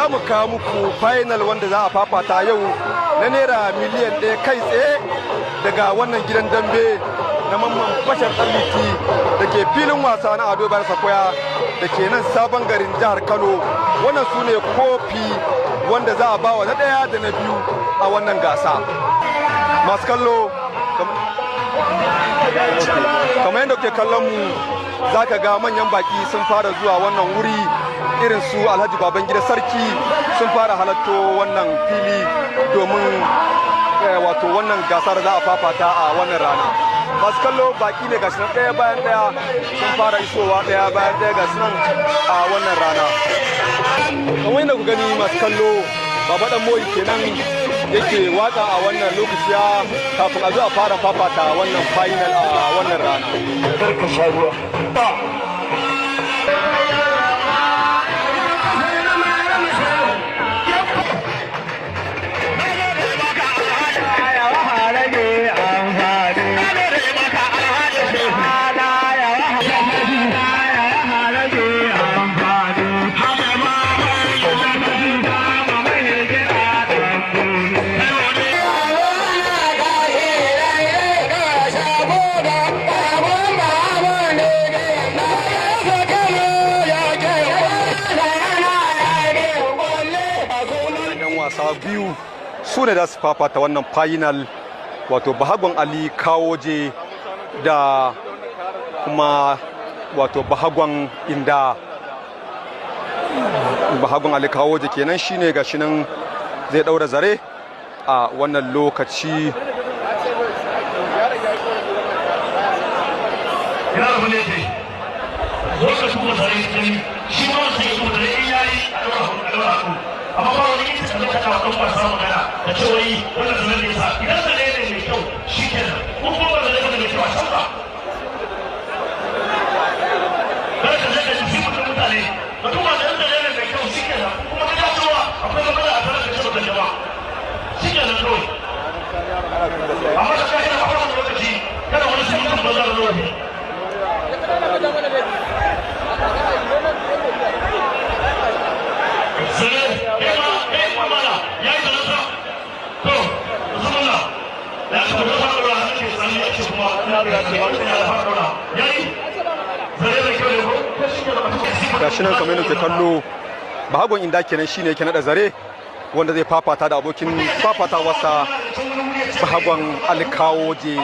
Za mu kawo muku final wanda za a fafata yau na ₦1 miliyan kai tsaye daga wannan gidan dambe na Mamman Bashar Ɗanliti da ke filin wasa na Ado Bayar Sakwaya da ke nan Sabon Garin jihar Kano. Wannan su ne kofi wanda za a bawa na ɗaya da na biyu a wannan gasa. Masu kallo, kamar yadda kuke kallon mu, za ka ga manyan baki sun fara zuwa wannan wuri, irin su Alhaji Babangida Sarki sun fara halatto wannan fili domin wato wannan gasar za a fafata a wannan rana. Masu kallo, baki ne gashi nan ɗaya bayan ɗaya sun fara isowa, ɗaya bayan ɗaya gashi nan a wannan rana. Kamar yadda ku gani, masu kallo, Baba Dan Moyi kenan yake waka a wannan lokaci kafin a zo a fara fafata wannan final a wannan rana. Karka sha ruwa. Yan wasa biyu su ne za su fafata wannan final, wato Bahagon Ali Kawoje da kuma wato Bahagon Inda. Bahagon Ali Kawoje kenan shine gashi nan zai daura zare a wannan lokaci. Ina da wani yake zo ka tuba zare, shi ma wanda ya tuba zare in yayi a daura hannu, a daura hannu, amma ba wani ita ka zo ka kawo ɗan wasa magana da ce wai wannan zaren ne sa. Idan zare ne mai kyau, shi kenan, ko kuma ba zare ne mai kyau, a canza. Kada ka je ka ji mutum mutane ka duba da zare ne mai kyau, shi kenan. Kuma ka ga cewa akwai matsala a tare da ce baka jama, shi kenan kawai. Amma ka kai a wannan lokaci kada wani sai mutum banza da zuwa. Zare kai ma mana ya yi zanen to musamman ya ce da fara ɗora ake tsani ake kuma ya fara ɗora ya yi zare mai kyau ne ko? Gashi nan kamar yadda ke kallo, Bahagon Inda kenan shine yake nada zare wanda zai fafata da abokin fafatawarsa, Bahagon Alkawoje.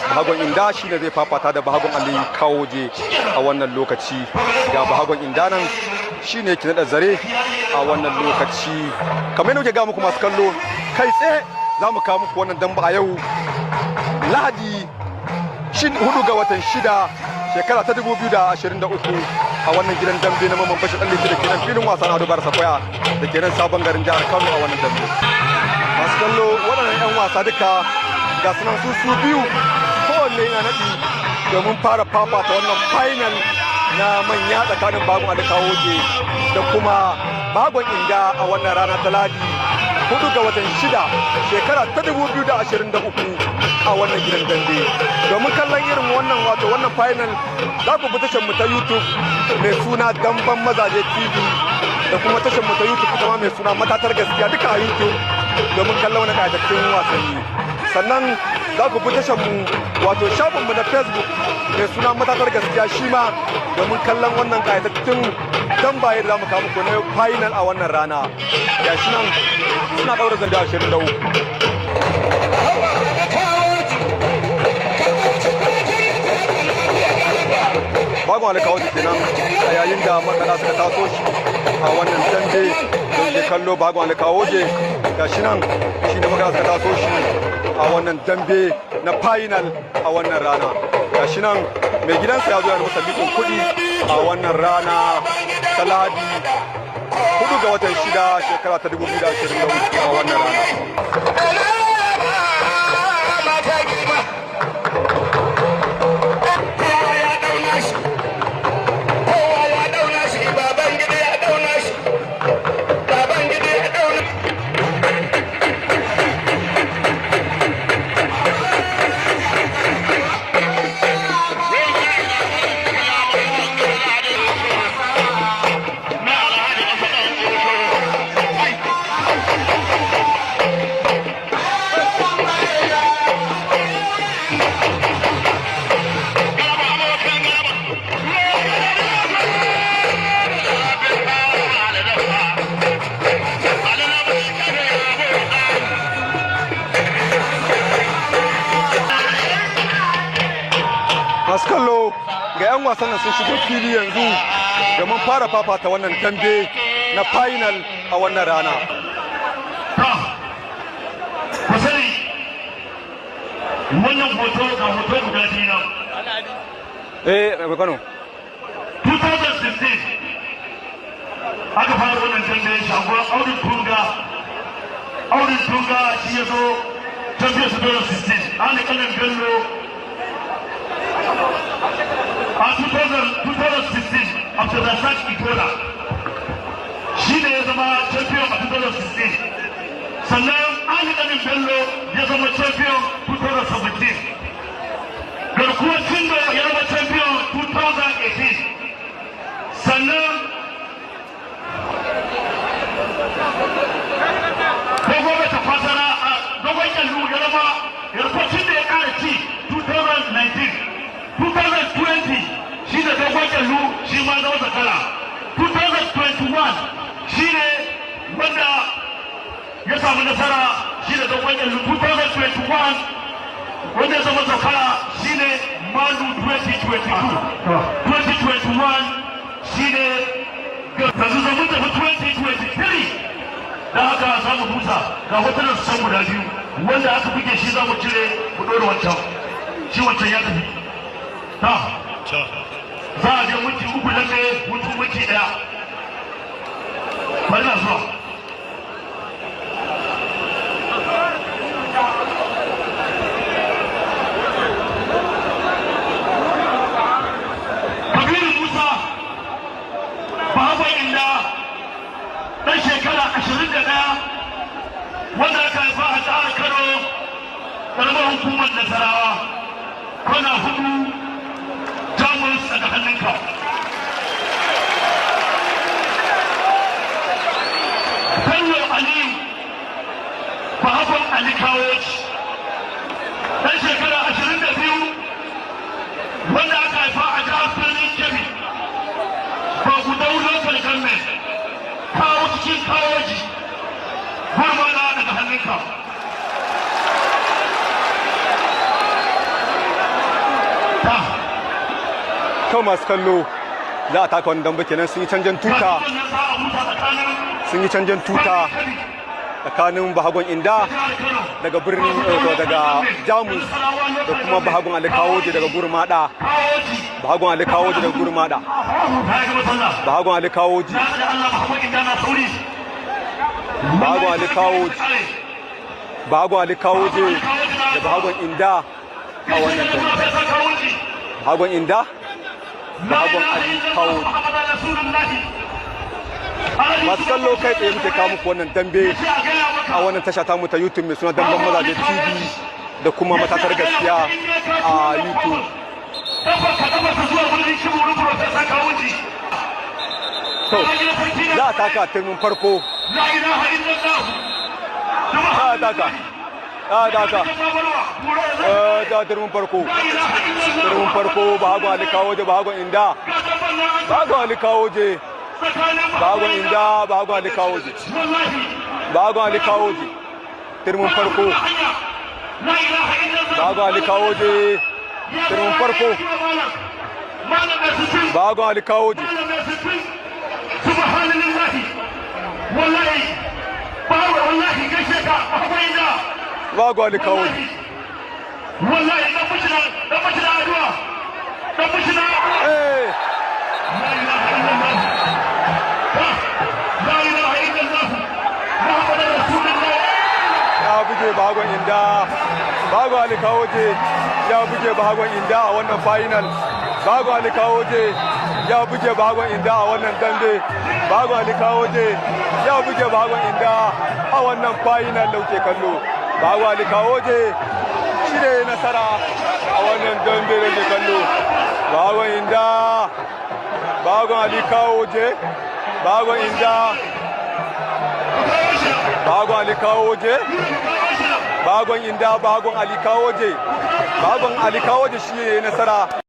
Bahagon Inda shine zai fafata da Bahagon Ali Kawoje a wannan lokaci. Ga Bahagon Inda nan shine yake nada zare a wannan lokaci. Kamar yadda muke ga muku, masu kallo, kai tsaye za mu kawo muku wannan damba a yau Lahadi 4 ga watan 6, shekara ta 2023, a wannan gidan dambe na Mamman Bashir Ɗanliti da ke nan filin wasan Ado Bayar Sakwaya da ke nan Sabon Garin jihar Kano a wannan dambe. Masu kallo, waɗannan 'yan wasa duka ga sunan su su biyu, kowanne yana naɗi domin fara fafata wannan final na manya tsakanin Bahagon Ali Kawoje da kuma Bahagon Inda a wannan rana ta Lahadi, 4 ga watan 6, shekara ta 2023, a wannan gidan dambe. Domin kallon irin wannan, wato wannan final, za ku bi tashar mu ta YouTube mai suna Damban Mazaje TV da kuma tashar mu ta YouTube ita ma mai suna Matatar Gaskiya, duka a YouTube, domin kallon wani kayatattun wasanni. Sannan za ku bi tashar mu, wato shafin mu na Facebook mai suna Matatar Gaskiya, shi ma domin kallon wannan kayatattun dambaye da za mu kawo muku na final a wannan rana. Gashi nan suna daura zanda 23. Bagon Alkawo kenan a yayin da makaɗa suka taso shi a wannan dambe don ke kallo. Bagon Alkawo ga shi nan shi ne makaɗa suka taso shi a wannan dambe na final a wannan rana. Ga shi nan mai gidansa ya zo ya masa liƙin kuɗi a wannan rana ta Lahadi, 4 ga watan 6, shekara ta 2023, a wannan rana. Kowa ya dauna shi, baban gida ya dauna shi, baban gida ya dauna. 'Yan wasan nan sun shigo fili yanzu domin fara fafata wannan dambe na final a wannan rana. Ta, ku sani, wannan hoto, ga hoto guda biyu nan. Eh, mai Kano. 2016 aka fara wannan dambe. Shagon Aurin Tunga, Aurin Tunga shi ya zo champion 2016. Ali Kanin Bello a 2016, Abdulrazak Itola shi ne ya zama champion a 2016. Sannan Ali Kanin Bello ya zama champion 2017. Garkuwar Cindo ya zama champion 2018. Sannan Dogon mai tafasara a Dogon Kyallu ya zama, Garkuwar Cindo ya kara ci 2019. 2020 shi da Dogon Kyallu shi ma zama zakara. 2021 shi ne wanda ya samu nasara, shi da Dogon Kyallu. 2021 wanda ya zama zakara shi ne Malu. 2022, 2021 shi ne yanzu zamun tafi 2023. Da haka za mu busa. Ga hotunan su san guda biyu wanda aka buge shi, za mu cire mu ɗora wancan. Shi wancan ya tafi. Ta, za a je minti 3 lalle, hutu minti 1. Bari na zuwa. Kabiru Musa Babu Inda, ɗan shekara 21, wanda aka haifa a jihar Kano, ƙaramar hukumar Nasarawa, kwana hudu, Jamus daga hannunka. Bello Aliyu Bahabon Ali Kawoci, ɗan shekara 22, wanda aka haifa a jihar Birnin Kebbi, Bagudau Local Government, kawo cikin Kawoji, gurmana daga hannunka. Ta. To, masu kallo, za a taka wani dambe kenan. Sun yi canjan tuta, sun yi canjan tuta tsakanin Bahagon Inda daga birnin daga Jamus da kuma Bahagon Alikawoje daga Gurmada. Bahagon Alikawoje daga Gurmada, Bahagon Alikawoje, Bahagon Alikawoje, Bahagon Alikawoje da Bahagon Inda a wannan dambe. Bahagon Inda, Bahagon Alikawoje. Masu kallo, kai tsaye muke kawo muku wannan dambe a wannan tasha tamu ta YouTube mai suna Damben Mazaje TV da kuma Matatar Gaskiya a YouTube. To, za a taka turmin farko, za a taka, za a taka ta turmin farko. Turmin farko, Bahagon Alikawoje, Bahagon Inda, Bahagon Alikawoje, Bahagon Inda, Bahagon Alikawoje, Bahagon Alikawoje, turmin farko, Bahagon Alikawoje, turmin farko, Bahagon Alikawoje. Subhanallahi, wallahi bawo, wallahi gaishe ka, akwai da Bahagon Alikawoje. Wallahi dan mutuna, dan mutuna addu'a, dan mutuna. Eh. La ilaha illallah, la ilaha illallah, Muhammadur Rasulullah. Ya buge Bahagon Inda. Bahagon Alikawoje ya buge Bahagon Inda a wannan final. Bahagon Alikawoje ya buge Bahagon Inda a wannan dambe. Bahagon Alikawoje ya buge Bahagon Inda a wannan final da kuke kallo. Bahagon Alikawoje shi ne nasara a wannan dambe da ke kallo. Bahagon Inda, Bahagon Alikawoje, Bahagon Inda, Bahagon Alikawoje, Bahagon Inda, Bahagon Alikawoje, Bahagon Alikawoje shi ne nasara.